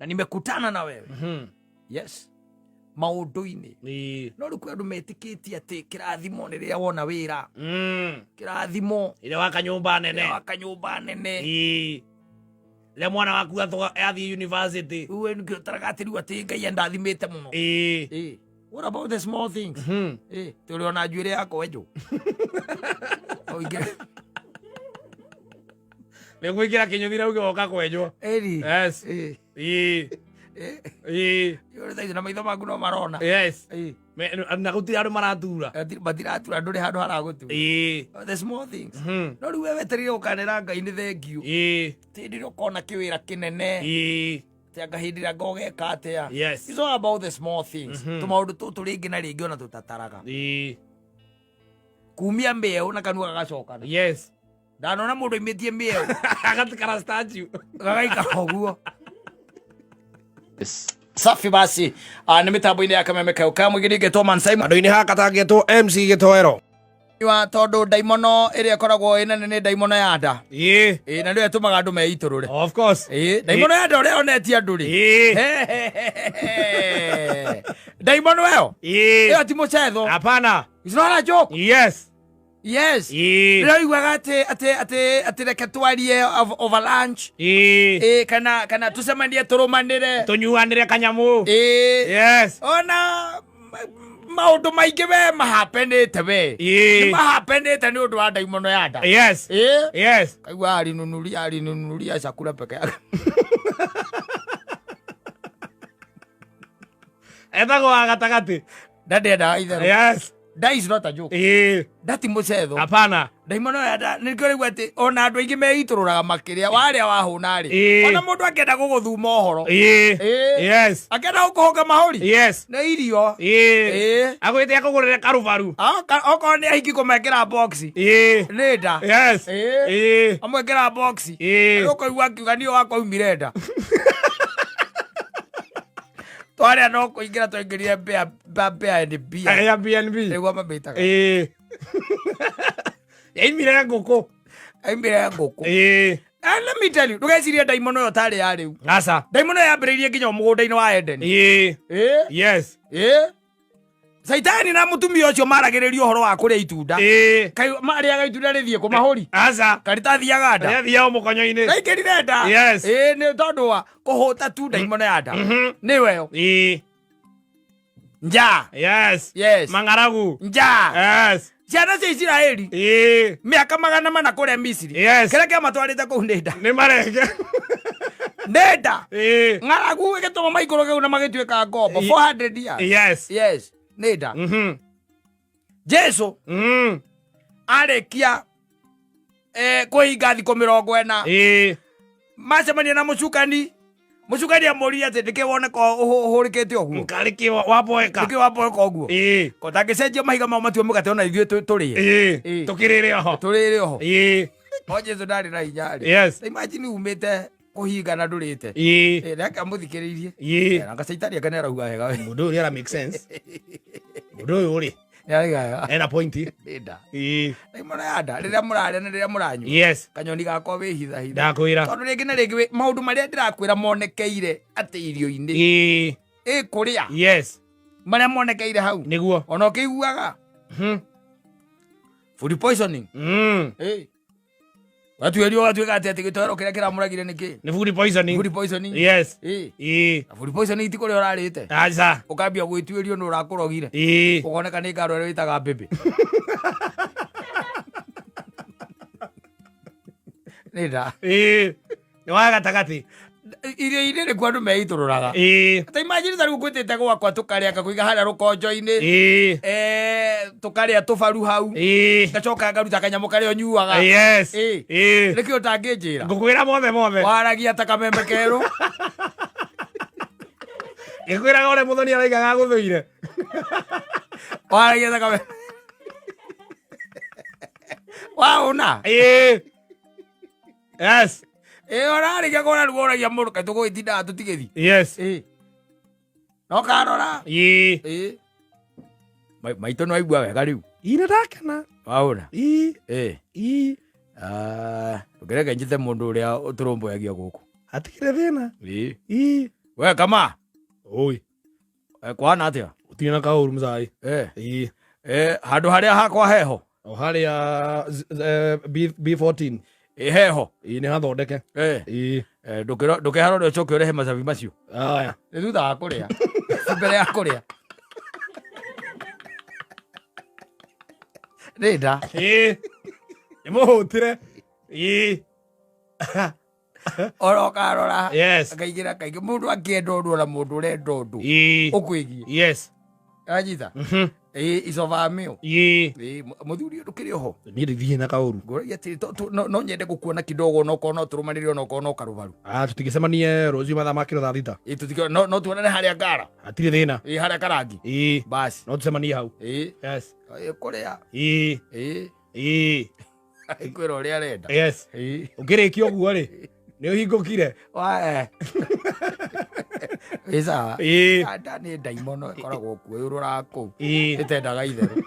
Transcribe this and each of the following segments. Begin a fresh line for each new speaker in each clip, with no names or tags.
Na nimekutana na wewe. Yes, maũndũ-inĩ. No rĩu kwĩ andũ metĩkĩtie atĩ kĩrathimo nĩ rĩrĩa wona wĩra. Kĩrathimo
Ĩrĩa waka nyũmba nene.
Rĩrĩa waka nyũmba nene.
Rĩrĩa mwana waku athiĩ university.
Rĩu we nĩkĩo ũtaraga atĩ rĩu atĩ Ngai andathimĩte mũno. What about the small things? Tũrĩ ona njuĩrĩ yakwa enjwo. Ũingĩre.
Nĩ gwĩkĩra kĩnyũthi na uge woka kwenjwo.
Ĩri.
Yes.
Ũrĩ thaa ici na maitho maku no marona.
Yes. Na gũtirĩ andũ maratura.
Matiratura, ndũrĩ handũ haragũtura. The small things. No rĩu we wetereire gũkanĩra Ngai nĩ thengiũ. Hĩndĩ ĩrĩa ũkona kĩwĩra kĩnene. Atĩ anga hĩndĩ ĩrĩa ngogeka atĩa. It's all about the small things. Tũmaũndũ tũtũ rĩngĩ na rĩngĩ ona tũtataraga. Kumia mĩeũ na kanua gagacokana. Ndanona mũndũ aimĩtie mĩeũ.
Agatikara statue.
Gagaikara ũguo. Safi basi. Nĩ mĩtambo-inĩ ya Kameme Kau ka mũingĩ ngetwo Man Simon.
Andũ-inĩ haka tangĩtwo MC Gĩtoero.
Wa tondũ ndaimono ĩrĩa ĩkoragwo ĩ nene nĩ ndaimono ya nda. Ĩ, na nĩyo ĩtũmaga andũ meitũrũre.
Of course.
Ĩ, ndaimono ya nda ũrĩa onetie andũ rĩ. Ndaimono ĩyo. Ĩyo ti mũcetho.
Hapana.
It's not a joke.
Yes.
Yes. Rĩrĩa ũiguaga atĩ reke twarie over lunch. Ĩ, kana tũcemanie tũrũmanĩre.
Tũnyuanĩre kanyamũ.
Ĩ.
Yes.
Ona maũndũ maingĩ we mahapenĩte we. Nĩ mahapenĩte nĩ ũndũ wa ndaimono ya nda.
Yes.
Ĩ.
Yes.
Kaigua alinunulia chakula peke yake.
Etagwo wa gatagatĩ.
Nda ndĩendaga itherũ.
Yes.
Nda is not a joke. Nda ti mũcetho.
Hapana.
Ndaimono ya nda nĩkĩo rĩu atĩ ona andũ aingĩ meitũrũraga makĩrĩa warĩa wahũna rĩ. Ona mũndũ akĩenda gũgũthuma ũhoro.
Yes.
Akĩenda gũkũhũnga mahũri.
Yes.
Nĩ irio.
Agwĩte akũgũrĩre karubaru.
Okorwo nĩ ahiki kũmekĩra box. Nĩ nda.
Yes.
Amwĩkĩra box. Rĩu ũkaigua akiuga niĩ wakwa aumire nda. Twarĩa no kũingĩra twaingĩrire mbĩa mbĩa and beer.
Airbnb.
Nĩguo mamĩtaga.
Yaimire ngũkũ.
Yaimire ngũkũ. And let me tell you, ndũgecirie ndaimono ĩyo tarĩ ya rĩu.
Aca.
Ndaimono ĩyo yambĩrĩirie nginya mũgũnda-inĩ wa Eden.
Yes.
Caitani na mũtumia ũcio maragĩrĩria ũhoro wa kũrĩa itunda. Kaĩ marĩaga itunda rĩthiĩ kũ mahũri?
Aca.
Karĩtathiaga nda.
Rĩathiaga mũkonyo-inĩ.
Raingĩrire nda.
Yes.
Nĩ tondũ wa kũhũta tu ndaimono ya nda. Nĩwe ĩyo. Njaa.
Yes.
Yes.
Mang'aragu.
Njaa.
Yes.
Ciana cia Isiraeli. Mĩaka 400 kũrĩa Misiri.
Yes.
Kĩrĩa kĩamatwarĩte kũu nĩ nda.
Nĩ marenge.
Nĩ nda. Ng'aragu ĩgĩtũma maikũrũke kũu na magĩtuĩka ngombo. 400 years.
Yes.
Yes. Nĩ nda. Jesu arĩkia kwĩhinga thikũ 40. Macemania na mũcukani. Mũcukani amũririe atĩ nĩkĩ woneka ũhũrĩkĩte ũguo?
Karĩ kĩ waboeka?
Nĩkĩ waboeka ũguo? Ko tangĩcenjia mahiga mau matue mũgate ona ithuĩ tũrĩe.
Tũkĩrĩre oho.
Tũrĩre oho. No Jesu ndarĩ na hinya rĩ.
Yes.
Ta imagine umĩte kũhinga na ndũrĩte. Reke amũthikĩrĩirie. Na anga caitani anga nĩarauga wega we.
Mũndũ ũyũ nĩara make sense. Mũndũ ũyũ rĩ.
Nĩarauga wega.
Ena point.
Nĩ nda. Ndaimono ya nda rĩrĩa mũrarĩa na rĩrĩa mũranyua.
Yes.
Kanyoni gakwa wĩhithahitha.
Ndakwĩra.
Tondũ rĩngĩ na rĩngĩ maũndũ marĩa ndĩrakwĩra monekeire atĩ irio-inĩ. Ĩ kũrĩa.
Yes.
Marĩa monekeire hau.
Nĩguo.
Ona ũkĩiguaga. Food poisoning. Watuĩrio watuĩka atĩ gĩtoero kĩrĩa kĩramũragire nĩ kĩ?
Nĩ food poisoning.
Food poisoning.
Yes.
Na food poisoning ti kũrĩa ũrarĩte.
Aca.
Ũkambia gwĩtuĩrio nũ ũrakũrogire. Ũkoneka nĩ ngaro ĩrĩa wĩtaga mbĩmbĩ. Nĩ nda.
Nĩ wa gatagatĩ.
Irio-inĩ nĩkuo andũ meitũrũraga. Ta imagine ta rĩu ngwĩtĩte gwakwa tũkarĩa ngakũiga harĩa rũkonjo-inĩ. Tũkarĩa tũbaru hau. Ngacoka ngaruta kanyamũ karĩa ũnyuaga.
Yes.
Nĩkĩ ũtangĩnjĩra?
Ngũkwĩra mothe mothe.
Waragia ta kamembe kerũ.
Ngĩkwĩraga ũrĩa mũthoni araigaga agũthũire.
Waragia ta kamembe. Waũna?
Yes.
Ũrarĩkia kũra rĩu ũragia mũndũ kaĩ tũgũgĩtindaga tũtigĩthi.
Yes.
No karora. Maitũ no aigua wega rĩu.
Ĩ, nĩ ndakena.
Waũna? Ndũkĩreke njĩte mũndũ ũrĩa ũtũrũmbũyagia gũkũ.
Hatikĩrĩ thĩna.
We kama
Oi.
Kwana atia?
Gũtirĩ na kaũru mzai. Ĩĩ.
Handũ harĩa hakwa heho.
O harĩa B14.
Ĩ heho.
Ĩĩ nĩ hathondeke. Ĩĩ.
Ndũkeharore ũcoke ũrehe macabi macio.
Aya.
Nĩ thutha wa kũrĩa. Si mbere ya kũrĩa. Nĩ nda.
Ĩĩ. Nĩ mũhũtire. Ĩĩ.
Oro ũkarora.
Yes.
Akaingĩra kaingĩ mũndũ akĩenda ũndũ ona mũndũ ũrenda ũndũ.
Ĩĩ.
Ũkwĩgiĩ.
Yes.
Anyita. Ĩĩ icovamio.
Ĩĩ.
Ĩĩ mũthuri ũyũ ndũkĩrĩ oho.
Niĩ ndithiĩ na kaũru.
Ngũragia atĩrĩ no nyende gũkuona kidogo no korwo no tũrũmanĩre ona okorwo no karũbaru.
Ah, tũtingĩcemanie rũciũ mathaa ma kĩro thaa thita.
Ĩĩ tũtikĩ no tuonane harĩa ngara.
Hatirĩ thĩna.
Ĩĩ harĩa karangi.
Ĩĩ.
Basi.
No tũcemanie hau.
Ĩĩ.
Yes.
Ĩĩ kũrĩa.
Ĩĩ.
Ĩĩ.
Ĩĩ.
Kwĩra ũrĩa arenda.
Yes.
Ĩĩ.
Ũkĩrĩkia ũguo rĩ, nĩ ũhingũkire.
Wa. Ĩ sawa.
Ĩĩ.
Nda nĩ ndaimono ĩkoragwo kuo ĩũrũraga kũu.
Ĩĩ.
Ĩtendaga itherũ.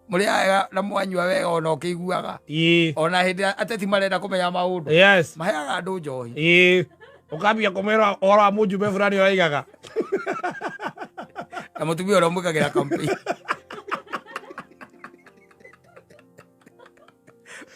Mũrĩa wega na mwanyua wega ona ũkĩiguaga.
Ĩĩ.
Ona hĩndĩ ĩrĩa ateti marenda kũmenya maũndũ.
Yes.
Maheaga andũ njohi.
Ĩĩ. Ũkambia kũmera ũhoro wa mũjumbe fulani ũraigaga.
Na mũtumia ũrĩa ũmwĩkagĩra campaign.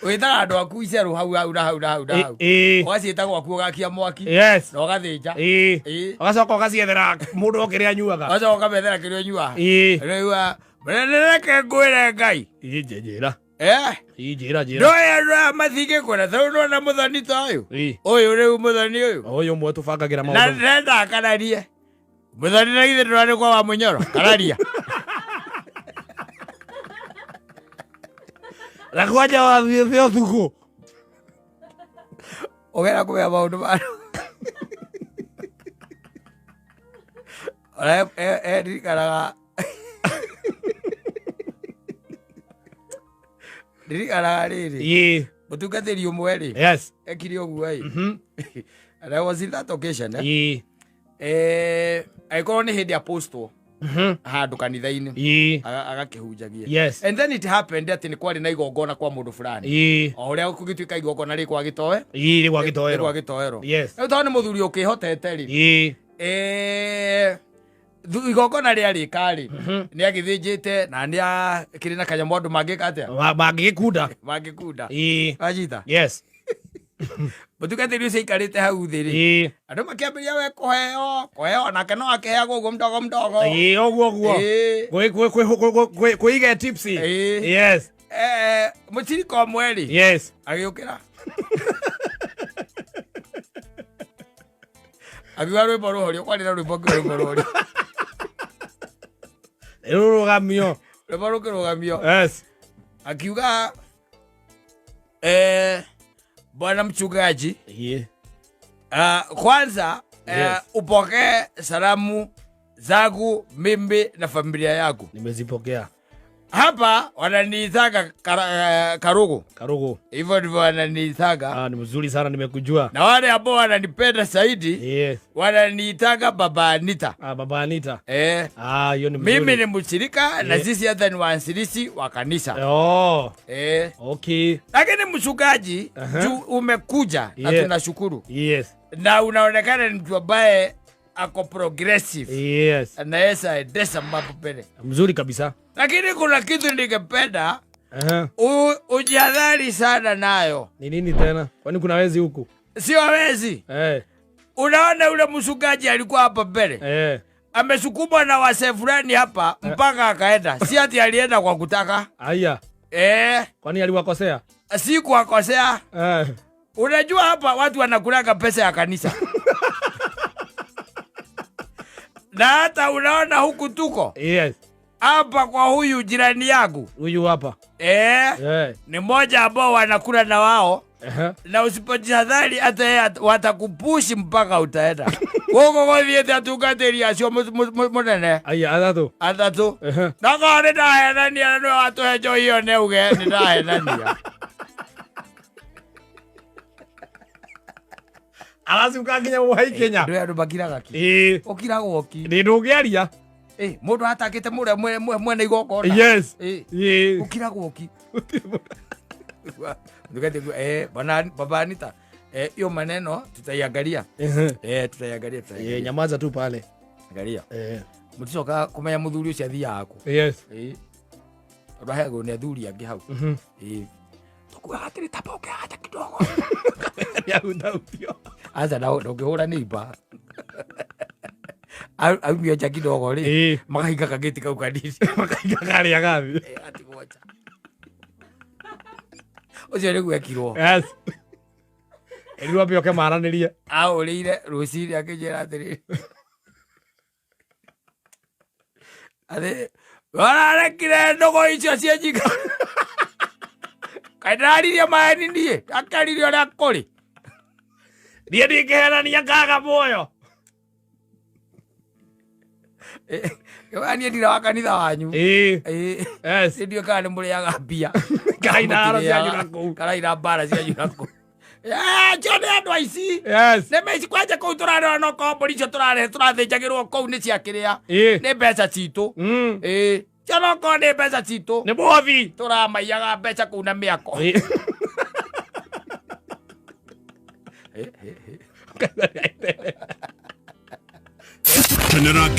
Wĩtaga andũ aku icerũ hau hau na hau na hau na hau.
Ĩĩ.
Ũgaciĩta gwaku ũgakia mwaki.
Yes.
Na ũgathĩnja.
Ĩĩ.
Ĩĩ.
Ũgacoka ũgaciethera mũndũ o kĩrĩa anyuaga.
Ũgacoka ũkamethera kĩrĩa ũnyuaga.
Ĩĩ.
Rĩu reke ngwĩre Ngai.
Ĩĩ njĩra. Ĩĩ njĩra njĩra.
Ndoĩ andũ aya matingĩkwenda tondũ ndona mũthoni ta ũyũ.
Ĩĩ.
Ũyũ rĩu mũthoni ũyũ.
Ũyũ ũmwe tũbangagĩra
Na
maũndũ.
ndĩrenda akararie. Mũthoni na githĩ ndũrarĩ kwa wa mũnyoro. Kararia.
Na kwanja wathiĩte ũtukũ.
Ũgera kũmenya maũndũ ma Ona ndirikanaga ndirikanaga rĩrĩ
Ĩĩ.
mũtungatĩri ũmwe rĩ
Yes.
ekire ũguo ĩ And I was in that occasion eh?
Ĩĩ.
Agĩkorwo nĩ hĩndĩ apostle handũ kanitha-inĩ
Ĩĩ.
Agakĩhunjagia.
Yes.
And then it happened atĩ nĩ kwarĩ na igongona kwa mũndũ fulani.
Ĩĩ.
O ũrĩa kũgĩtuĩka igongona rĩ kwa gĩtoe.
Ĩĩ rĩ gwa
Rĩ kwa
gĩtoero.
gĩtoero.
Yes.
Rĩu tondũ nĩ mũthuri ũkĩhotete rĩ.
Ĩĩ.
Igongona rĩarĩka rĩ nĩ agĩthĩnjĩte na nĩ akĩrĩ na kanyamũ andũ mangĩka atĩa?
Mangĩgĩkunda.
Mangĩkunda.
Ĩĩ.
Wanyita?
Yes.
Mũtungatĩri ũcio aikarĩte hau thĩ rĩ.
Ĩĩ.
Andũ makĩambĩrĩria we kũheo kũheo nake no akĩheagwo ũguo mdogo mdogo.
Ĩĩ ũguo ũguo.
Ĩĩ.
Kwĩiga tipsy.
Ĩĩ.
Yes.
Mũcirika ũmwe rĩ.
Yes.
Agĩũkĩra. Akiuga rwĩmbo rũhorio kwarĩ na rwĩmbo akiuga rwĩmbo rũhorio.
Rũrũgamio.
Rwĩmbo rũkĩrũgamio.
Yes.
Akiuga bwana mchungaji.
Ĩĩ.
Kwanza
Yes.
upokee salamu zangu mimi na familia yangu.
Nimezipokea.
Hapa wananiitaga Karugu.
Karugu.
Hivyo ndivyo wananiitaga.
Ah, ni mzuri sana nimekujua.
Na wale ambao wananipenda zaidi
Yes.
wananiitaga Baba Anita.
Ah, Baba Anita. Ah, hiyo ni mzuri.
Mimi ni mshirika na sisi hata ni waanzilishi wa kanisa.
Oh. Okay.
Lakini mchungaji, juu umekuja na tunashukuru.
Yes.
Na unaonekana ni mtu ambaye ako progressive.
Yes.
Anaweza endesha mambo mbele.
Mzuri kabisa.
Lakini kuna kitu ningependa ujihadhari sana nayo.
Ni nini tena? Kwani kuna wezi huku?
Sio wezi. Unaona yule mchungaji alikuwa hapa mbele. Amesukumwa na wazee fulani hapa mpaka akaenda. Si ati alienda kwa kutaka.
Aya. Kwani aliwakosea?
Si kuwakosea. Unajua hapa watu wanakulaga pesa ya kanisa. Na hata unaona huku tuko.
Yes.
Hapa kwa huyu jirani yangu.
Huyu hapa.
Ni mmoja ambao wanakula na wao. Na usipojihadhari hata yeye watakupushi mpaka utaenda. Gũkũ gũthiĩte atungatĩri acio mũnene.
Aya, atatũ.
Atatũ. Na korwo nĩ ndahenania na nĩwe watũhe njohi ĩyo nĩ auge nĩ ndahenania.
Aracuka nginya mũhai Kenya.
Ndũĩ andũ makiraga ki. Ũkiragwo ki.
Nĩ ndũngĩaria.
Mũndũ atakĩte mũrĩa mwene igongona.
Yes.
Ũkiragwo ki. Ndũgathiĩ bana, Baba Anita. Hiyo maneno tutaiangalia. Tutaiangalia, tutaiangalia.
Nyamaza tu pale.
Angalia. Muticoka kumenya muthuri ucio athiaga kũ. Tondũ aheagwo nĩ athuri angĩ hau. Tũkuaga atĩrĩ, tamba ũke haja kidogo.
Nĩahutahutio.
Aca, na ndũngĩhũra neighbor. Aumio nja kidogo rĩ, makahinga kagĩti kau kanini.
Makahinga karĩa gathi.
Atigwo nja. Ũcio nĩguo ekirwo.
Yes. Ĩrirwo ambe oke maranĩrie.
Ahũrĩire rũcinĩ akĩnjĩra atĩrĩrĩ, atĩ ũrarekire ndũgũ icio ciĩ njinga, kaĩ ndĩraririe maeni niĩ akaririe ũrĩa kũrĩ.
Niĩ ndingĩhenania ngaga muoyo.
Niĩ ndira wa kanitha wanyu. Ndiũĩ kana nĩ mũrĩaga mbia.
Karaina haro cianyu na kũu.
Karaina mbara cianyu na kũu. Acio nĩ andũ aici. Nĩ maici kwanja kũu tũrarĩra, no korwo mbũri icio tũrarehe tũrathĩnjagĩrwo kũu nĩ cia kĩrĩa, nĩ mbeca citũ. Cio no korwo nĩ mbeca citũ.
Nĩ mũhothi.
Tũramaiyaga mbeca kũu na mĩako.
Kenera.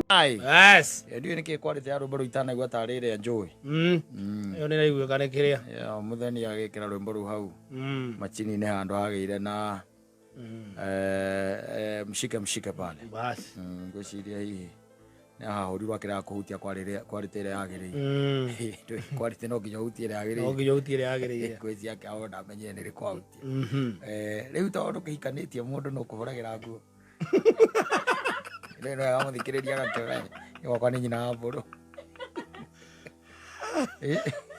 Ai.
Yes.
Ndiũĩ nĩkĩ kwarĩte ya rwĩmbo rũu itanaigua tarĩ ĩrĩa njũĩ.
Ĩyo nĩ ĩraiguĩka nĩ kĩrĩa.
Yeah, mũtheni agĩkĩra rwĩmbo rũu hau machini-inĩ handũ hagĩire na mshike mshike pale.
Basi.
Ngwĩciria hihi nĩ ahahũrirwo akĩrega kũhutia kwarĩte ĩrĩa yagĩrĩire. Kwarĩte no nginya ũhutie ĩrĩa
No
yagĩrĩire.
nginya ũhutie ĩrĩa yagĩrĩire.
Ngwĩciria akĩahũra ndamenyire nĩ rĩkũ ahutia. Rĩu tondũ kĩhikanĩtie mũndũ no kũhũragĩra nguo. Rĩu no wega mũthikĩrĩria agakĩona gwakwa nĩ nyina wa mbũrũ.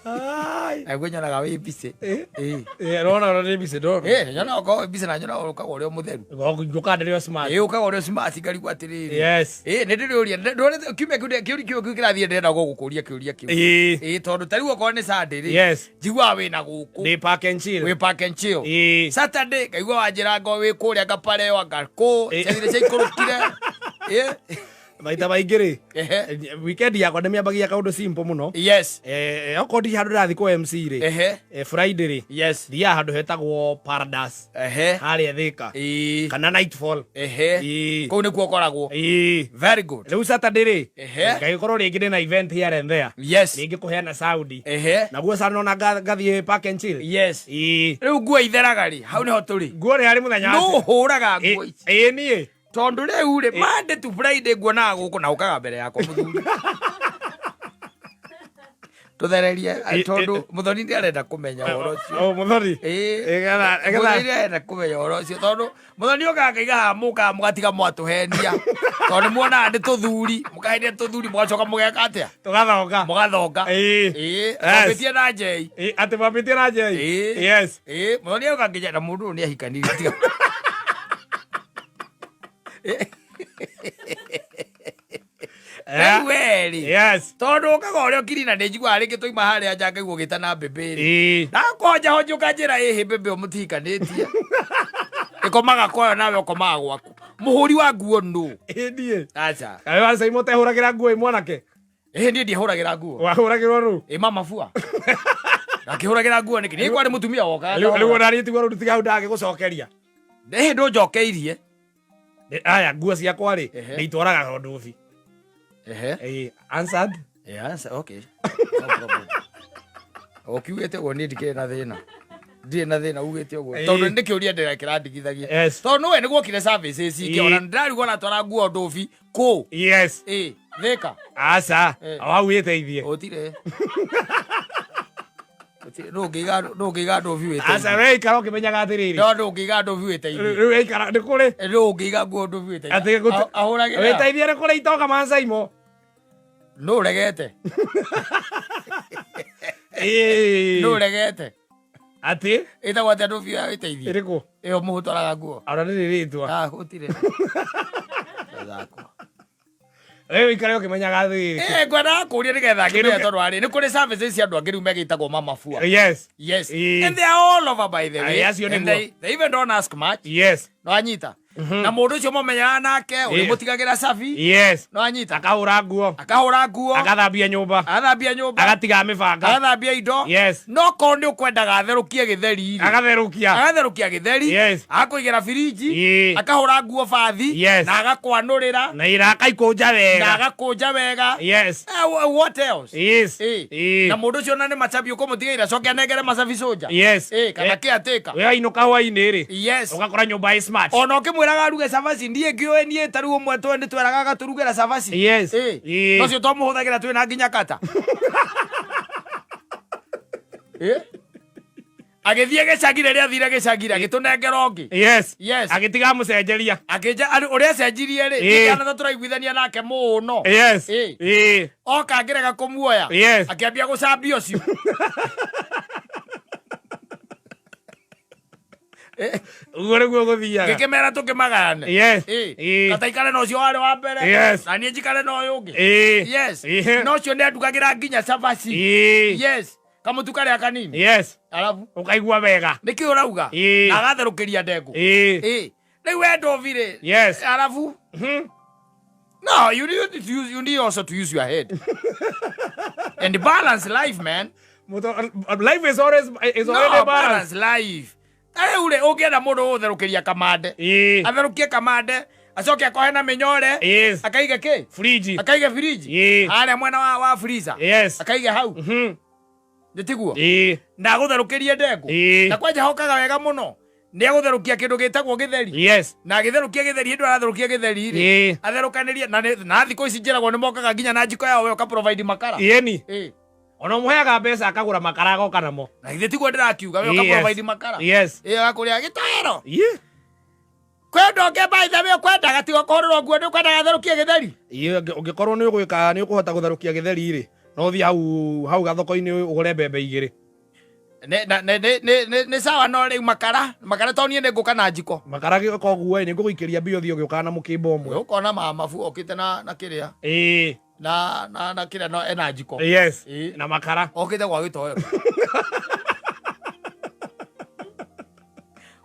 Ai.
Naguo nyonaga wĩ busy.
Rona ona nĩ busy ndona.
Nyonaga ũkorwo wĩ busy na nyonaga ũkaga ũrĩ o mũtheru.
Ngũka ndĩrĩ o smart.
Ũkaga ũrĩ o smart ngarigwo atĩrĩrĩ. Nĩ ndĩrĩũria ndorete kiumia kĩu kĩũria kĩu kĩu kĩrathiĩ ndĩrenda gũgũkũria kĩũria kĩu. Tondũ ta rĩu okorwo nĩ Sunday rĩ. Njiguaga wĩna gũkũ.
Ndĩ park and chill.
Wĩ park and chill. Saturday ngaigua wanjĩra ngo wĩ kũrĩa ngapareo anga kũ ciathire ciaikũrũkire.
Maita maingĩ rĩ, weekend yakwa ndĩmĩambagia kaũndũ simple mũno. Okorwo ndirĩ handũ ndĩrathiĩ kũ MC rĩ, Friday rĩ, thiaga handũ hetagwo Paradise harĩa Thika kana Nightfall.
Kũu nĩkuo ũkoragwo. Very good.
Rĩu Saturday rĩ, ngagĩkorwo rĩngĩ ndĩna event here and there, rĩngĩ kũheana sound, naguo sana ona ngathiĩ park and chill.
Rĩu nguo itheraga rĩ, hau nĩho tũrĩ.
Nguo nĩ harĩ mũthenya.
Nũ ũhũraga nguo ici?
Ĩĩ, niĩ.
Tondũ rĩu rĩ, Monday to Friday nguonaga gũkũ na ũkaga mbere yakwa mũthuri. Tũthererie tondũ mũthoni nĩ arenda kũmenya ũhoro ũcio.
O mũthoni.
Mũthoni nĩ arenda kũmenya ũhoro ũcio tondũ mũthoni okaga akaiga haha mũkaga mũgatiga mwatũhenia tondũ nĩ muonaga nĩ tũthuri, mũkahenia tũthuri, mũgacoka mũgeka atĩa?
Tũgathonga.
Mũgathonga. Mwambĩtie na njei.
Atĩ mwambĩtie na njei.
Mũthoni oka nginya na mũndũ ũyũ nĩ ahikanirie tiga. Rĩu we rĩ, tondũ ũkaga ũrĩa ũkiri na nĩ njiguaga rĩngĩ twaima harĩa nja ngaigua ũgĩtana mbĩmbĩ rĩ, ndakonja honja ũkanjĩra ĩhĩ mbĩmbĩ ĩyo mũtihikanĩtie ĩkomaga kwayo nawe ũkomaga gwaku, mũhũri wa nguo nũ?
Ĩĩ, niĩ.
Aca.
Kaĩ wa mũtehũragĩra nguo ĩ mwanake?
Ĩhĩ, niĩ ndiehũragĩra nguo.
Wahũragĩrwo rũ?
Ĩ mama bua akĩhũragĩra nguo nĩkĩ? Nĩ kwarĩ mũtumia wokaga.
Rĩu ona niĩ tiguo rĩu tiga hau ndagĩgũcokeria.
Ĩhĩ, ndũnjokeirie.
Aya, nguo ciakwa rĩ, nĩ itwaraga ndũbi. Answered.
Yes, okay. No problem. Ũkiugĩte ũguo niĩ ndikĩrĩ na thĩna. Ndirĩ na thĩna ugĩte ũguo. Tondũ nĩ kĩũria ndĩra kĩrandigithagia. Tondũ nĩwe nĩ guokire services ingĩ, ona ndĩrarigwo natwara nguo ndũbi kũ. Thĩka.
Aca. Wau wĩteithie.
Gũtirĩ. Gũtirĩ. Nũ ũngĩiga ndũbi wĩteithie?
Aca, we ikara ũkĩmenyaga atĩrĩrĩ.
No nũ ũngĩiga ndũbi wĩteithie?
Rĩu ikara nĩ kũrĩ.
Nũ ũngĩiga nguo ndũbi wĩteithie?
Atĩ
Ahũragĩra.
Wĩteithie nĩ kũrĩ itonga mancaimo.
Nũ ũregete? Nũ ũregete?
Atĩ?
Ĩtagwo atĩa ndũbi ya wĩteithie?
Ĩrĩkũ?
Ĩyo mũhũtwaraga nguo.
Ona ndĩrĩ rĩtwa.
Ah, gũtirĩ. Thakwa.
Rĩu ikare ũkĩmenyaga atĩrĩrĩ.
Ngwendaga kũũria nĩgetha ngĩmenye tondũ arĩ nĩ kũrĩ services cia andũ angĩ rĩu megĩtagwo mama fua. And they are all over, by the way.
Aye, acio
And
nĩguo.
they even don't ask much. No anyita. Na mũndũ ũcio mũmenyaga nake ũrĩmũtigagĩra cabi.
Yes.
No anyita.
Akahũra nguo.
Akahũra nguo.
Agathambia nyũmba.
Agathambia nyũmba.
Agatiga mĩbanga.
Agathambia indo.
Yes.
No korwo nĩ ũkwendaga atherũkie gĩtheri rĩ,
Agatherũkia.
Agatherũkia gĩtheri.
Yes.
Agakũigĩra birinji.
Ĩĩ.
Akahũra nguo bathi.
Yes.
Na agakwanũrĩra.
Na ira akaikũnja
Na
wega.
agakũnja wega.
Yes.
What else?
Yes.
Ĩĩ.
Ĩĩ.
Na mũndũ ũcio ona nĩ macabi ũkũmũtigĩra acoke anengere macabi cũnja.
Yes.
Ĩĩ, kana caretaker.
We wainũka hwainĩ rĩ,
Yes.
ũgakora nyũmba ĩ smart.
Ona ũkĩmwĩraga aruge cabaci, ndiĩ ngĩũĩ niĩ ta rĩu ũmwe twe nĩ tweraga agatũrugĩra cabaci.
Yes.
Ĩĩ.
Ĩĩ.
Nocio twamũhũthagĩra twĩ na nginya kata. Ĩĩ. Agĩthiĩ gĩcagi, rĩrĩa athire gĩcagi rĩ, agĩtũnengera ũngĩ.
Yes.
Yes.
Agĩtiga mũcenjeria.
Akĩnja ũrĩa acenjirie rĩ,
Ĩĩ.
ta tũraiguithania nake mũno.
Yes.
Ĩĩ.
Ĩĩ.
Oka ngĩrega kũmuoya.
Yes.
Akĩambia gũcambia ũcio.
Ũguo nĩguo gũthiaga.
Ngĩkĩmera tũkĩmagayane.
Yes.
Ĩĩ.
Ĩĩ.
Kata ikare na ũcio warĩ wa mbere.
Yes.
Na niĩ njikare na ũyũ ũngĩ.
Ĩĩ.
Yes.
Ĩĩ.
Na ũcio nĩ andugagĩra nginya cabaci.
Ĩĩ.
Yes. Kamũtu karĩa kanini.
Yes.
Arabu.
Ũkaigua wega.
Nĩkĩ ũrauga?
Ĩĩ.
Na agatherũkĩria ndengũ.
Ĩĩ.
Ĩĩ. Rĩu we ndovi rĩ.
Yes.
Arabu. No, you need to use, you need also to use your head and balance life, man.
Life is always is already
No,
balanced.
balance life. Ta rĩu rĩ, ũngĩenda mũndũ ũgũtherũkĩria kamande,
Ĩĩ.
atherũkie kamande, acoke akohe na mĩnyore,
Yes.
akaige kĩ?
Fridge.
Akaige firiji.
Ĩĩ.
Harĩa mwena wa freezer.
Yes.
Akaige hau. Nĩ tiguo?
Ĩĩ.
Na agũtherũkĩrie ndengũ.
Ĩĩ.
Na kwanja hokaga wega mũno. Nĩ agũtherũkia kĩndũ gĩtagwo gĩtheri.
Yes.
Na agĩtherũkia gĩtheri, hĩndĩ ĩyo aratherũkia gĩtheri rĩ,
Ĩĩ.
atherũkanĩrie na na thikũ ici njĩragwo nĩ mokaga nginya na njiko yao, we ũka provide makara.
Ĩni.
Ĩĩ.
Ona ũmũheaga mbeca akagũra makara agoka namo.
Na githĩ tiguo ndĩrakiuga, we ũka
Yes.
provide makara.
Yes.
Ĩĩ, agakũrĩa gĩtoero.
Ĩĩ.
Kwĩ ũndũ ũngĩ, by the way, ũkwendaga tiga kũhũrĩrwo nguo? Nĩ ũkwendaga atherũkie gĩtheri?
Ĩĩ, ũngĩkorwo nĩ ũgwĩka, nĩ ũkũhota gũtherũkia gĩtheri rĩ, no ũthiĩ hau gathoko-inĩ ũgũre mbembe igĩrĩ.
Nĩ sawa, no rĩu makara tondũ niĩ nĩ ngũka na njiko.
Makara koguo ĩ, nĩ ngũgũikĩria mbia ũthiĩ ũgĩũkaga na mũkĩmbo ũmwe.
Ũkona mamabu okĩte na kĩrĩa
Ĩĩ.
na kĩrĩa no ena njiko.
Yes.
Ĩĩ.
Na makara.
Okĩte gwa gĩtoero,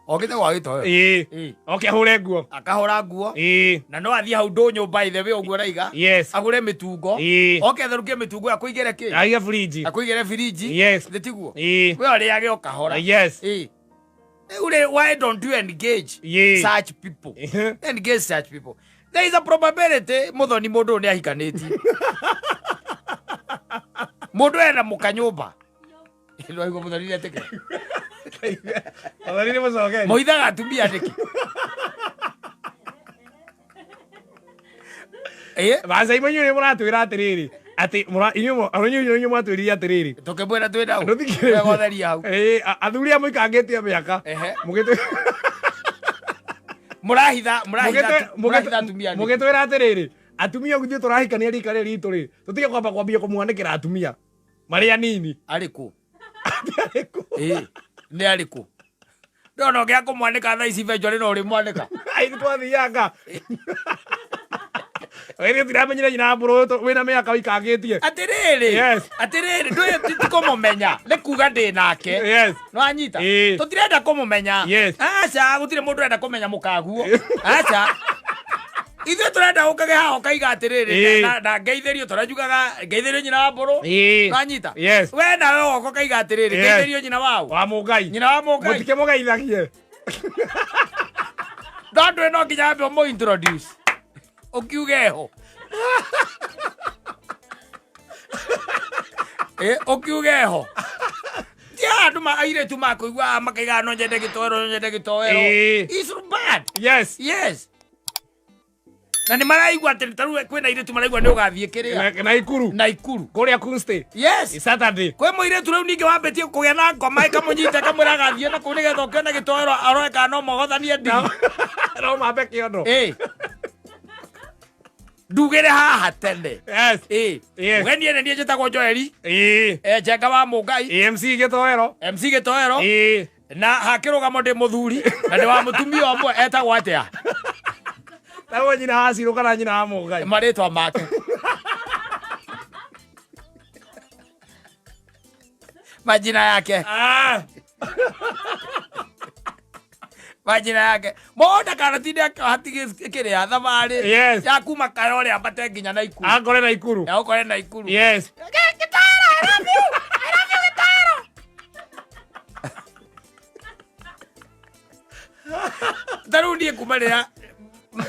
okĩte gwa gĩtoero.
Ĩĩ.
Ĩĩ.
Oke ahũre nguo.
Akahũra nguo.
Ĩĩ.
Na no athiĩ hau ndũnyũ, by the way, ũguo raiga,
Yes.
agũre mĩtungo.
Ĩĩ.
Oke atherũkie mĩtungo, akũigĩre kĩ?
Aige fridge.
Akũigĩre firiji.
Yes.
Nĩ tiguo?
Ĩĩ.
We ũrĩage o kahora.
Yes.
Ĩĩ. Rĩu rĩ, why don't you engage
Ĩĩ.
such people? Engage such people. There is a probability, Muthoni, mũndũ ũyũ nĩ ahikanĩtie, mũndũ ena mũka nyũmba. Ndwaigua Muthoni nĩetĩkĩra?
Muthoni nĩ mũcokeri.
Mũithaga atumia nĩkĩ? Ĩĩ.
Maca inyuĩ nĩ mũratwĩra atĩrĩrĩ atĩ inyuĩ mwatwĩrire atĩrĩrĩ.
Tũkĩmwĩra twĩ nau.
Ndũthikĩrĩrie.
Wegotheria hau.
Ĩĩ, athuri a mũikangĩtie mĩaka. Mũgĩtwĩ-
Mũrahitha mũrahitha atumia nĩkĩ?
Mũgĩtwĩra atĩrĩrĩ, atumia ithuĩ tũrahikania rika rĩrĩ ritũ rĩ, tũtige kwamba kwambia kũmwanĩkĩra atumia marĩ anini.
Arĩkũ?
Arĩkũ?
Ĩĩ, nĩ arĩkũ? Ndona ũngĩa kũmwanĩka thaa ici eventually no ũrĩmwanĩka.
Ai, twathianga Ĩrĩ tiramenyire nyina mbũrũ wĩna mĩaka wĩikangĩtie.
Atĩrĩrĩ.
Yes.
Atĩrĩrĩ, ndũĩ ti kũmũmenya nĩ kuga ndĩ nake.
Yes.
No anyita.
Ĩĩ.
Tũtirenda kũmũmenya.
Yes.
Aca, gũtirĩ mũndũ ũrenda kũmenya mũkaguo, aca. Ithuĩ tũrenda ũkage haha ũkaiga atĩrĩrĩ,
Ĩĩ.
na ngeithĩrio tũrĩa njugaga ngeithĩrio nyina wa mbũrũ.
Ĩĩ.
No anyita.
Yes.
We nawe ũgoka ũkaiga atĩrĩrĩ,
Yes.
ngeithĩrio nyina waũ?
Wa mũngai.
Nyina wa mũngai.
Mũtikĩmũgeithagie.
No ndũĩ no nginya ambe ũmũ introduce ũkiuge ho. Ĩ, ũkiuge ho tia andũ airĩtu makũigua makaiga no nyende gĩtoero, no nyende gĩtoero.
Ĩĩ.
It's bad.
Yes.
Yes, na nĩ maraigua atĩ ta rĩu kwĩna airĩtu maraigua nĩ ũgathiĩ kĩrĩa?
Na Naikuru.
Naikuru.
Kũrĩa Kunste.
Yes.
Saturday.
Kwĩ mũirĩtu rĩu ningĩ wambĩtie kũgĩa na ngoma ĩkamũnyita, ĩkamwĩra agathiĩ na kũu nĩgetha ũkĩone gĩtoero aroe kana no mogothanie ndigi.
No mambe kĩondo.
Ĩ, ndugĩre haha tene.
Yes.
Ĩ.
Yes.
Mũgeni ene niĩ njĩtagwo Joeli.
Ĩĩ.
Njenga wa Mũngai.
MC gĩtoero.
MC gĩtoero.
Ĩĩ.
Na hakĩrũgamo ndĩ mũthuri na ndĩ wa mũtumia ũmwe etagwo atĩa?
Tagwo nyina wa Cirũ kana nyina wa Mũngai.
Marĩtwa make, majina yake.
Ah.
Wa njĩra yake mũndũ ndakanatinde hatigĩ kĩrĩa thabarĩ
Yes.
ya kuma Kayole ambate nginya Naikuru.
Akore Naikuru.
Ya ũkore Naikuru.
Yes.
Gĩtaĩro, I love you. I love you, Gĩtaĩro. Ta rĩu niĩ kuma rĩrĩa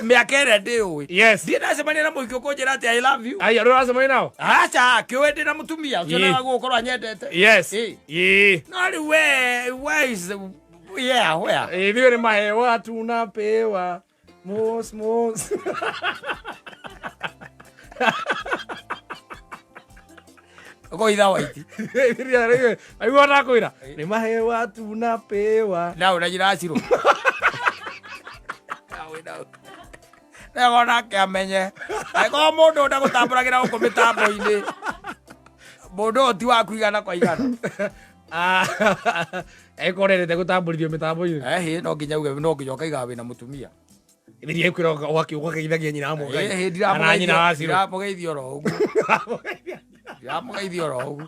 mĩaka ĩrĩa ndĩũĩ,
Yes.
ndirĩ ndacemania na mũhiki ũkũnjĩra atĩ I love you.
Aya, rĩu ũracemania nao?
Aca, kĩũĩ ndĩ na mũtumia ũcio.
Ĩĩ.
Nawe gũkorwo anyendete.
Yes.
Ĩĩ.
Ĩĩ.
No rĩu we, where is yeah, where?
Ithuĩ nĩ mahewa tunapewa. Mos mos.
Ũkoitha waiti.
Aigua ndakwĩra nĩ mahewa tunapewa.
Nao na njĩra acirũ nego nake amenye angĩkorwo mũndũ ũyũ ndagũtambũragĩra gũkũ mĩtambo-inĩ, mũndũ ũyũ ti waku igana kwa igana.
Ĩkorerete gũtambũrithio mĩtambo-inĩ.
Ehĩ, no nginya uge, no nginya ũkaigaga wĩna mũtumia.
Ĩthirie kwĩra ũgakeithagia nyina wa mũgai.
Ĩhĩ.
Kana nyina wa Cirũ.
Ndiramũgeithia oro ũguo, ndiramũgeithia oro ũguo.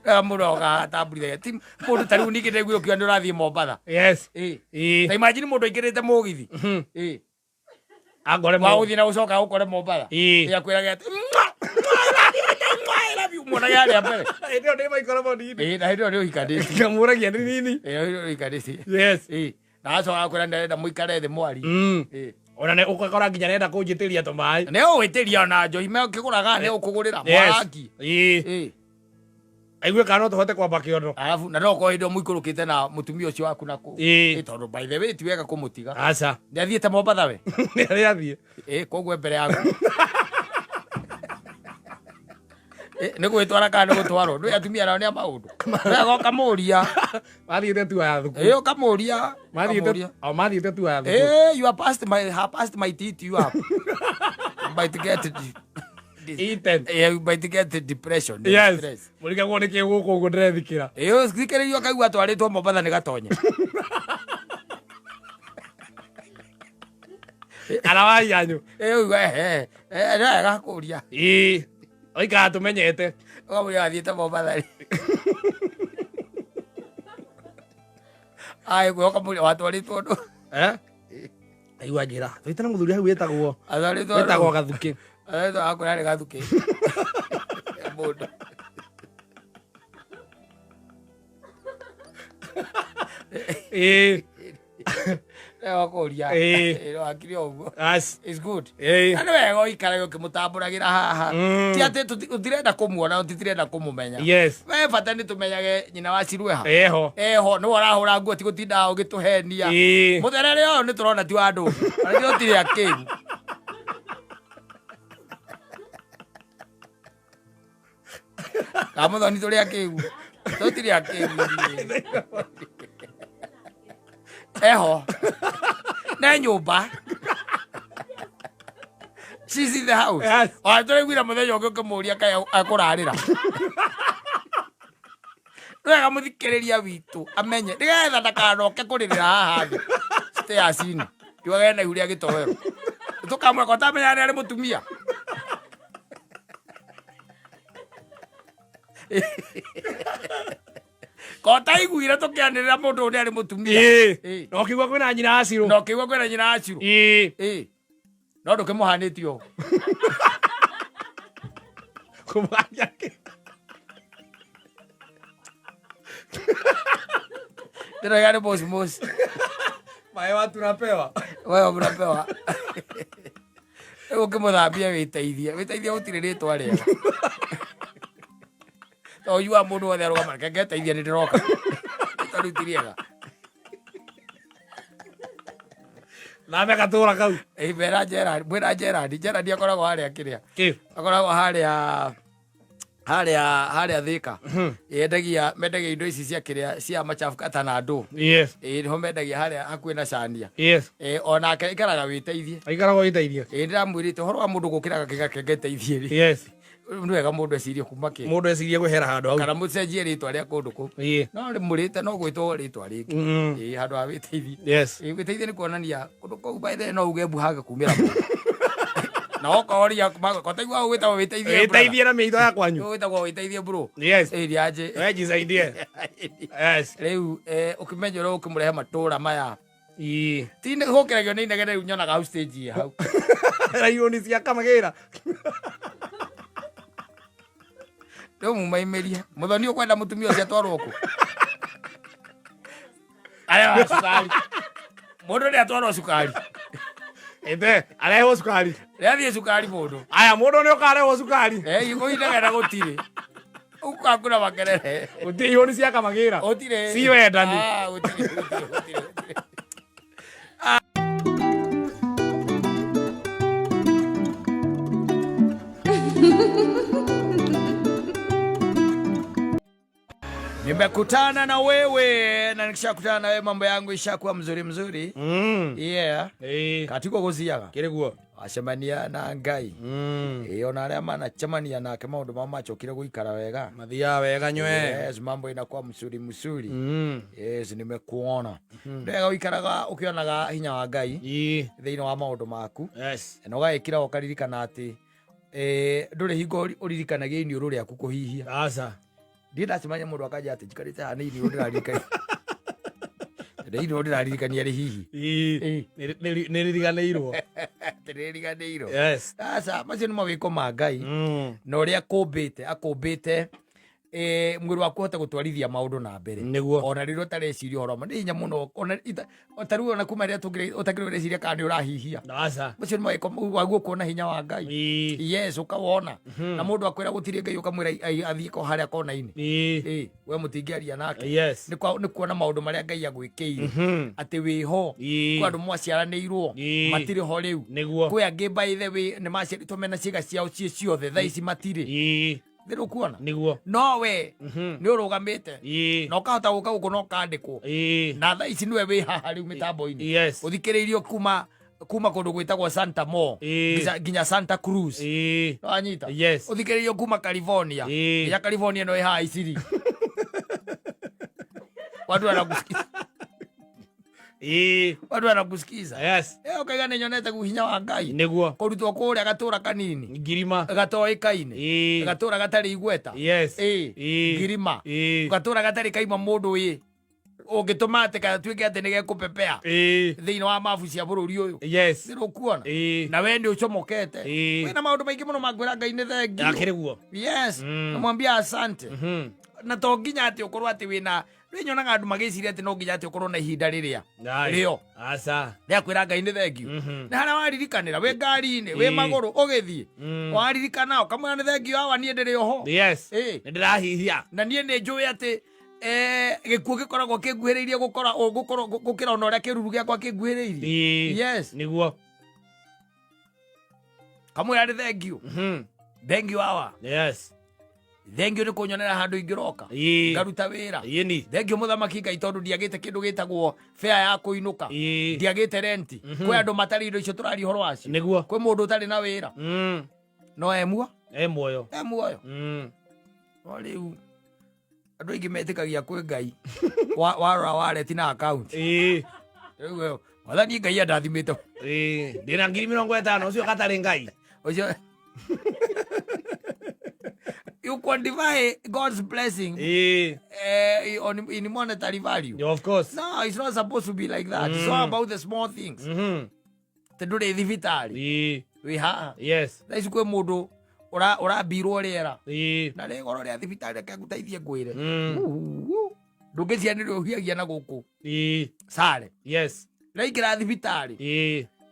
Rĩrĩa mũndũ agatambũrithagia ti mũndũ ta rĩu ningĩ ndaiguire ũkiuga nĩ ũrathiĩ Mombatha.
Yes.
Ĩ.
Ĩĩ.
Ta imagine mũndũ aingĩrĩte mũgithi. Ĩ.
Angore
wa gũthiĩ na gũcoka gũkore Mombatha.
Ĩĩ.
Akwĩraga atĩ, "Mwah, mwah, I love you, mwah, I love you." Muonage harĩa mbere.
Hĩndĩ ĩyo ndĩ maikoro mũnini.
Ĩ, na hĩndĩ ĩyo nĩ ũhikanĩtie.
Ngamũragia nĩ nini.
Ĩ, hĩndĩ ĩyo ũhikanĩtie.
Yes.
Ĩ, na acoka akwĩra nĩarenda mũikare thĩ mwari. Ĩ.
Ona nĩ ũgakora nginya nenda kũnjĩtĩria tũmaĩ.
Nĩ ũgwĩtĩria ona njohi mekĩgũraga, nĩ ũkũgũrĩra
Yes.
mwarangi.
Ĩĩ.
Ĩ.
Aigue kana no tũhote kwamba kĩondo.
Arabu na no korwo hĩndĩ ĩyo mũikũrũkĩte na mũtumia ũcio waku na kũu.
Ĩĩ.
Ĩ, tondũ by the way ti wega kũmũtiga.
Aca.
Nĩ athiĩte Mombatha we?
Nĩ arĩa athiĩ.
Ĩ, koguo mbere yaku. Ĩ, nĩ gwĩtwara kana nĩ gũtwarwo? Ndũĩ atumia nao nĩ a maũndũ. Wega ũkamũria.
Mathiĩte tua ya thukuru.
Ĩ, ũkamũria.
Mathiĩte
Ũkamũria.
o mathiĩte tua ya thukuru.
Eh, you are past my her past my teeth you are. You might get
Eaten.
Yeah, you might get depression and
Yes.
stress.
Mũrigagwo nĩ kĩ gũkũ ũguo ndĩrethikĩra.
Ĩyo thikĩrĩrio kaigua atwarĩtwo Mombatha nĩ gatonye.
Kana wa ianyu.
Ĩyo igua ehe. Eh, nĩ wega kũria.
Ĩĩ. Oikara tũmenyete.
Ũkamũria athiĩte Mombatha rĩ. Ai, gwe ũkamũria watwarĩtwo ndũ.
Eh? Aigua njĩra. Tũite na mũthuri hau wĩtagwo
Atwarĩtwo
wĩtagwo Gathukĩ.
Atwarĩtwo akwĩra nĩ gathukĩ. Mũndũ.
Ĩĩ.
Wakũria.
Ĩĩ.
Wakiri ũguo.
As.
It's good.
Ĩĩ.
Na nĩ wega ũikarage ũkĩmũtambũragĩra haha. Ti atĩ tũtirenda kũmuona, tũtirenda kũmũmenya.
Yes.
We bata nĩ tũmenyage nyina wa Cirueha.
Eho.
Eho nĩwe ũrahũra nguo, ti gũtinda ũgĩtũhenia.
Ĩĩ.
Mũtherere ũyũ nĩ tũrona ti wa andũ ona tũtirĩ akĩgu. Kamuthoni tũrĩ akĩgu, tũtirĩ akĩgu ithuĩ. Eho ne nyũmba. She's in the house.
Yes.
Ona tũraiguire mũthenya ũngĩ ũkĩmũria kaĩ akũrarĩra. Nĩ wega mũthikĩrĩria witũ amenye nĩgetha ndakanoke kũrĩrĩra haha thĩ stairs-inĩ kiugaga ena ihu rĩa gĩtoero, tũkamweka ũtamenya nĩ arĩ mũtumia. Ko taiguire tũkĩanĩrĩra mũndũ ũyũ nĩ arĩ mũtumia.
Ĩĩ.
Ĩĩ.
Na ũkiuga kwĩna nyina wa Cirũ.
Na ũkĩigua kwĩna nyina wa Cirũ.
Ĩĩ.
Ĩĩ. No ndũkĩmũhanĩtie ũũ.
Kũmũhania kĩ?
Ndĩroiga nĩ moci moci.
Maĩ wa tunapewa.
Wewe mnapewa. Rĩu ũkĩmũthambia wĩteithie, wĩteithie gũtirĩ rĩtwa rĩega. To yua mũndũ wothe arũgama, reke ngeteithie nĩ ndĩroka. Rĩtwa rĩu ti rĩega.
Thambe gatũra kau.
Ĩ, mwĩra Gerald, mwĩra Gerald, Gerald akoragwo harĩa kĩrĩa.
Kĩ?
Akoragwo harĩa Thika. Yendagia mendagia indo ici cia kĩrĩa cia machafu kata na ndũ.
Yes.
Ĩ, nĩho mendagia harĩa hakuhĩ na Cania.
Yes.
Ĩ, onake aikaraga wĩteithie.
Aikaragwo wĩteithie.
Ĩ, ndĩramwĩrĩte ũhoro wa mũndũ gũkĩra gakĩga kengeteithie rĩ.
Yes.
Nĩ wega mũndũ ecirie kuma kĩ.
Mũndũ ecirie kwehera handũ hau.
Kana mũcenjie rĩtwa rĩa kũndũ kũu.
Ĩĩ.
No rĩmũrĩte no gwĩtwo rĩtwa rĩngĩ. Ĩ, handũ ha wĩteithie.
Yes.
Ĩ, wĩteithie nĩ kuonania kũndũ kũu by the way no uge mbu hage kumĩra mũndũ. Na okoria kotaigua gwĩtagwo wĩteithie.
Wĩteithie na mĩitho ya kwanyu.
Gwĩtagwo wĩteithie bro.
Yes.
Ĩ ndianjĩ.
We jisaidie. Yes.
Rĩu ũkĩmenya ũrĩa ũkĩmũrehe matũra maya.
Ii.
Ti nĩ gũkĩragio nĩ inegene rĩu nyonaga hau stage hau.
Rairwo cia kamagĩra.
Rĩu mumaimĩrie. Mũthoni ũkwenda mũtumia ũcio atwarwo kũ? Arĩa wa cukari. Mũndũ nĩ atwarwo cukari.
Ĩte, arehwo cukari.
Rĩathiĩ cukari mũndũ.
Aya, mũndũ nĩ ũkarehwo cukari.
Eh, kũu inegene gũtirĩ. Ũkakura makerere.
Gũtirĩ ihũni cia kamagĩra.
Gũtirĩ.
Si wendani.
Ah, gũtirĩ, gũtirĩ, gũtirĩ, gũtirĩ. Nimekutana na wewe na nikishakutana na wewe mambo yangu ishakuwa mzuri mzuri. Yeah. Katika gũthiaga
Kĩrĩ guo.
Wacemania na Ngai. Ĩ ona arĩa manacemania nake maũndũ mao macokire gũikara wega.
Mathiaga wega nywe.
Yes, mambo inakuwa mzuri mzuri. Yes, nimekuona. Wega ũikaraga ũkĩonaga hinya wa Ngai thĩinĩ wa maũndũ maku. Na ũgagĩkira ũkaririkana atĩ ndũrĩ hingo ũririkanagia iniũrũ rĩaku kũhihia.
Aca.
Ndiĩ ndacemania mũndũ akanja atĩ njikarĩte haha nĩ iniũrũ ndĩraririkania. Nĩ iniũrũ ndĩraririkania rĩ hihi.
Nĩ ririganĩirwo.
Tĩrĩriganĩirwo.
Yes.
Aca, macio nĩ mawĩko ma Ngai. Na ũrĩa akũmbĩte, akũmbĩte mwĩrĩ waku ũhote gũtwarithia maũndũ na mbere.
Nĩguo.
Ona rĩrĩa ũtareciria ũhoro ma, nĩ hinya mũno, ona ta rĩu ona kuma rĩrĩa ũtakĩrĩ ũreciria kana nĩ ũrahihia.
Aca.
Macio nĩ mawĩko waguo kuona hinya wa Ngai. Yes, ũkawona. Na mũndũ akwĩra gũtirĩ Ngai ũkamwĩra athiĩ ko harĩa kona-inĩ. We mũtingĩaria nake.
Yes.
Nĩ kuona maũndũ marĩa Ngai agwĩkĩire. Atĩ wĩho. Kwĩ andũ mwaciaranĩirwo. Matirĩ ho rĩu.
Nĩguo.
Kwĩ angĩ by the way nĩ maciarĩtwo mena ciĩga ciao ciĩ ciothe, thaa ici matirĩ. Nĩ ũkuona?
Nĩguo.
No we nĩ ũrũgamĩte. Na ũkahota gũka gũkũ na ũkandĩkwo. Na thaa ici nĩwe wĩ haha rĩu mĩtambo-inĩ.
Yes.
Ũthikĩrĩirio kuma kũndũ gwĩtagwo Santa Mo nginya Santa Cruz. Wanyita?
Yes.
Ũthikĩrĩirio kuma California. Nginya California no ĩ haha Isiri. Watu wanakusikiza. Watu wanakusikiza.
Yes.
Ukaiga nĩ nyonete hinya wa Ngai.
Nĩguo.
Kũrutwo kũrĩa gatũra kanini.
Ngirima.
Gatoĩkaine. Gatũra gatarĩ igweta.
Yes.
Ngirima. Gatũra gatarĩ kaima mũndũ ĩ. Ũngĩtũma atĩ gatuĩke atĩ nĩ gekũpepea. Thĩinĩ wa mabu cia bũrũri ũyũ.
Yes.
Nĩ ũkuona. Na we nĩ ũcomokete. Wĩna maũndũ maingĩ mũno mangwĩra Ngai nĩ thengiũ.
Akĩrĩ guo.
Yes. Namwambia asante. Na to nginya atĩ ũkorwo atĩ wĩna rĩu nyonaga andũ magĩciria atĩ no nginya atĩ ũkorwo na ihinda rĩrĩa rĩo.
Aca.
Rĩa kwĩra Ngai nĩ thengiũ. Nĩ harĩa waririkanĩra wĩ ngari-inĩ, wĩ magũrũ ũgĩthiĩ. Waririkana ũkamwĩra nĩ thengiũ awa niĩ ndĩrĩ oho.
Yes. Nĩ ndĩrahihia.
Na niĩ nĩ njũĩ atĩ gĩkuũ gĩkoragwo kĩnguhĩrĩirie gũkĩra ona ũrĩa kĩruru gĩakwa kĩnguhĩrĩirie. Yes.
Nĩguo.
Kamwĩra nĩ thengiũ. Thengiũ awa.
Yes.
Thengiũ nĩ kũnyonera handũ ingĩroka. Ngaruta wĩra.
Ĩni.
Thengiũ mũthamaki Ngai tondũ ndiagĩte kĩndũ gĩtagwo fare ya kũinũka. Ndiagĩte renti. Kwĩ andũ matarĩ indo icio tũraria ũhoro wacio.
Nĩguo.
Kwĩ mũndũ ũtarĩ na wĩra. No e muoyo.
E muoyo.
E muoyo. No rĩu andũ aingĩ metĩkagia kwĩ Ngai. Warora wallet na account. Rĩu we, mwathani Ngai andathimĩte.
Ndĩna ngiri mĩrongo ĩtano ũcio gatarĩ Ngai.
Ũcio you quantify God's blessing in monetary value.
Yeah, of course.
No, it's not supposed to be like that. It's all about the small things. Te ndũrĩ thibitarĩ. Wĩ haha.
Yes.
Thaa ici kwĩ mũndũ ũrambirwo rĩera. Na rĩ goro rĩa thibitarĩ reke ngũteithie ngwĩre. Ndũngĩcianĩrwo ũhiagia na gũkũ. Sare.
Yes.
Raingĩra thibitarĩ.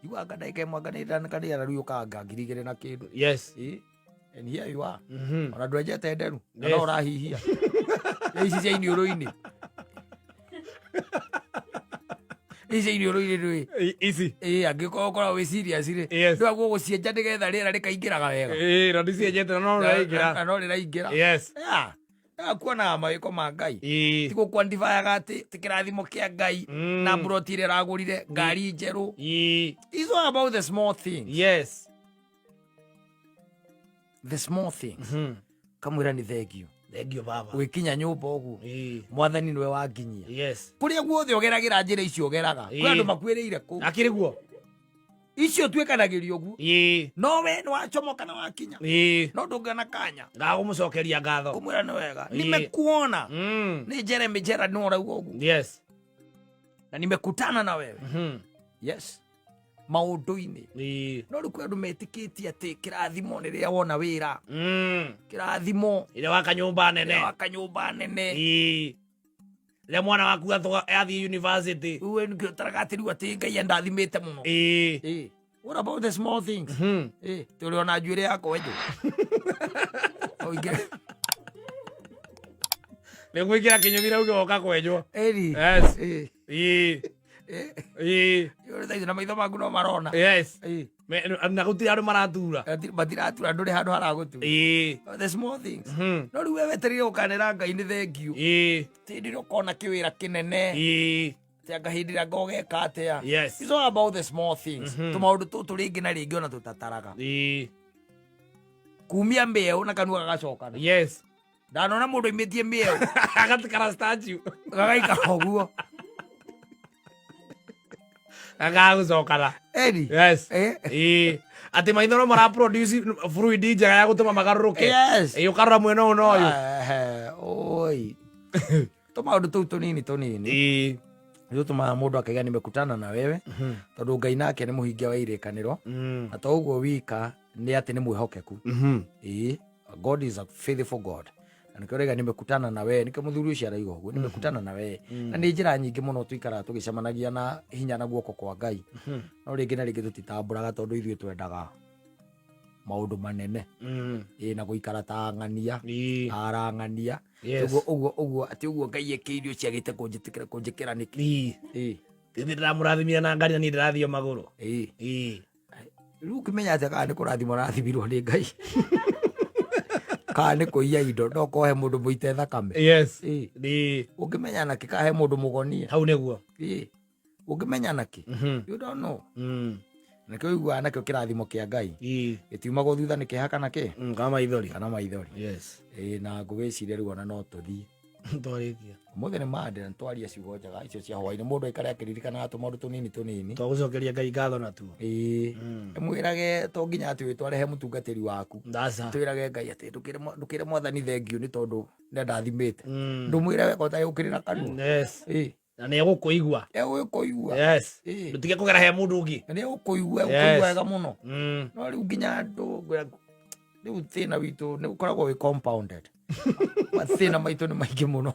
Iguaga ndagĩka ĩmwe anga nĩ ithano kana rĩera rĩu ũkanga ngiri igĩrĩ na kĩndũ.
Yes.
And here you are. Ona ndwenjete nderu. Na no ũrahihia. Ici cia iniũrũ-inĩ. Ici cia iniũrũ-inĩ rĩ.
Ici.
Angĩkorwo ũkoragwo wĩ serious rĩ.
Yes.
Ndũgakorwo gũcienja nĩgetha rĩera rĩkaingĩraga wega.
Na ndicienjete na no rĩraingĩra.
Na no rĩraingĩra.
Yes.
Yeah. Kuonaga mawĩko ma Ngai. Ti gũkwantibayaga atĩ ti kĩrathimo kĩa Ngai na mburoti ĩrĩa ĩragũrire, ngari njerũ. It's all about the small things.
Yes.
The small things. Kamwĩra nĩ thengio.
Thengio baba.
Ũgĩkinya nyũmba ũguo. Mwathani nĩwe wanginyia.
Yes.
Kũrĩa guothe ũgeragĩra njĩra icio ũgeraga. Kwĩ andũ makuĩrĩire kũu.
Akĩrĩ guo.
Icio tuĩkanagĩria ũguo. No we nĩ wacomoka na wakinya. No ndũngĩona kanya
Gagũmũcokeria ngatho.
Kũmwĩra nĩ wega. Nimekuona. Nĩ Jeremy Gerard nĩ ũrauga ũguo. Na nimekutana na wewe. Yes, maũndũ-inĩ. No rĩu kwĩ andũ metĩkĩtie atĩ kĩrathimo nĩ rĩrĩa wona wĩra. Kĩrathimo
Ĩrĩa waka nyũmba nene.
Rĩrĩa waka nyũmba nene.
Rĩrĩa mwana waku athiĩ university.
Rĩu we nĩkĩo ũtaraga atĩ rĩu atĩ Ngai andathimĩte mũno. What about the small things? Tũrĩ ona njuĩrĩ yakwa enjũ. Ũingĩre.
Nĩ gwĩkĩra kĩnyũmira uge woka kwenjwo.
Ĩni.
Yes.
Ũrĩ thaa ici na maitho maku no marona.
Yes. Na gũtirĩ andũ maratura.
Matiratura, ndũrĩ handũ haragũtura. The small things. No rĩu we wetereire gũkanĩra Ngai nĩ thengiũ. Hĩndĩ ĩrĩa ũkona kĩwĩra kĩnene. Atĩ anga hĩndĩ ĩrĩa ngogeka atĩa. It's all about the small things. Tũmaũndũ tũtũ rĩngĩ na rĩngĩ ona tũtataraga. Kumia mĩeũ na kanua gagacokana. Ndanona mũndũ aimĩtie mĩeũ.
Agatikara statue.
Gagaikara ũguo.
Gagagũcokana.
Eni.
Yes. Atĩ maitho no mara produce fluid njega ya gũtũma magarũrũke. Ũkarora mwena ũyũ na ũyũ.
Oi. Tũmaũndũ tũu tũnini tũnini. Nĩ tũtũmaga mũndũ akaiga nimekutana na wewe. Tondũ Ngai nake nĩ mũhingia wa irĩkanĩro. Na to ũguo wika nĩ atĩ nĩ mwĩhokeku. God is a faithful God. Na nĩkĩo raiga nimekutana na wewe, nĩkĩo mũthuri ũcio araiga ũguo, nimekutana na wewe. Na nĩ njĩra nyingĩ mũno tũikaraga tũgĩcemanagia na hinya na guoko kwa Ngai. No rĩngĩ na rĩngĩ tũtitambũraga tondũ ithuĩ twendaga maũndũ manene. Na gũikara ta ng'ania, arang'ania. Ũguo, ũguo, ũguo, atĩ ũguo Ngai ekĩire ũcio agĩte kũnjĩtĩkĩra, kũnjĩkĩra nĩkĩ?
Ithuĩ ndĩramũrathimire na ngari na niĩ ndĩrathiĩ o magũrũ.
Rĩu ũkĩmenya atĩa kana nĩ kũrathimwo arathimirwo nĩ Ngai? Kana nĩ kũiya indo no kohe mũndũ mũite thakame? Ũngĩmenya nakĩ kana he mũndũ mũgonie?
Hau nĩguo.
Ũngĩmenya nakĩ? You don't know. Nĩkĩo ũiguaga nakĩo kĩrathimo kĩa Ngai. Gĩtiumagwo thutha nĩ kĩeha kana kĩ?
Kana maithori.
Kana maithori. Na ngũgĩciria rĩu ona no tũthiĩ.
Twarĩkia.
Ũmũthĩ nĩ Monday na nĩtwaria ciugo njega icio cia hwainĩ. Mũndũ aikare akĩririkanaga tũmaũndũ tũnini tũnini.
Twagũcokeria Ngai ngatho natuo.
Mwĩrage to nginya atĩ wĩtware he mũtungatĩri waku.
Ndaca.
Twĩrage Ngai atĩ ndũkĩre mwathani thengiũ nĩ tondũ nĩandathimĩte. Ndũmwĩre wega ũtagĩũkĩrĩra na kanua.
Na nĩ egũkũigua.
Egũkũigua.
Ndũtige kũgera he mũndũ ũngĩ.
Nĩ egũkũigua, egũkũigua wega mũno. No rĩu nginya andũ ngwĩra, rĩu thĩna witũ nĩ ũkoragwo wĩ compounded. Mathĩna maitũ nĩ maingĩ mũno.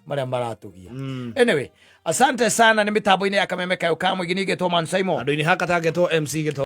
Marĩa maratũgia. Anyway, asante sana nĩ mĩtambo-inĩ ya Kameme Kayo ka Mũingĩ ningĩ Man Simon.
Andũ-inĩ haka tangetwo MC Gĩto.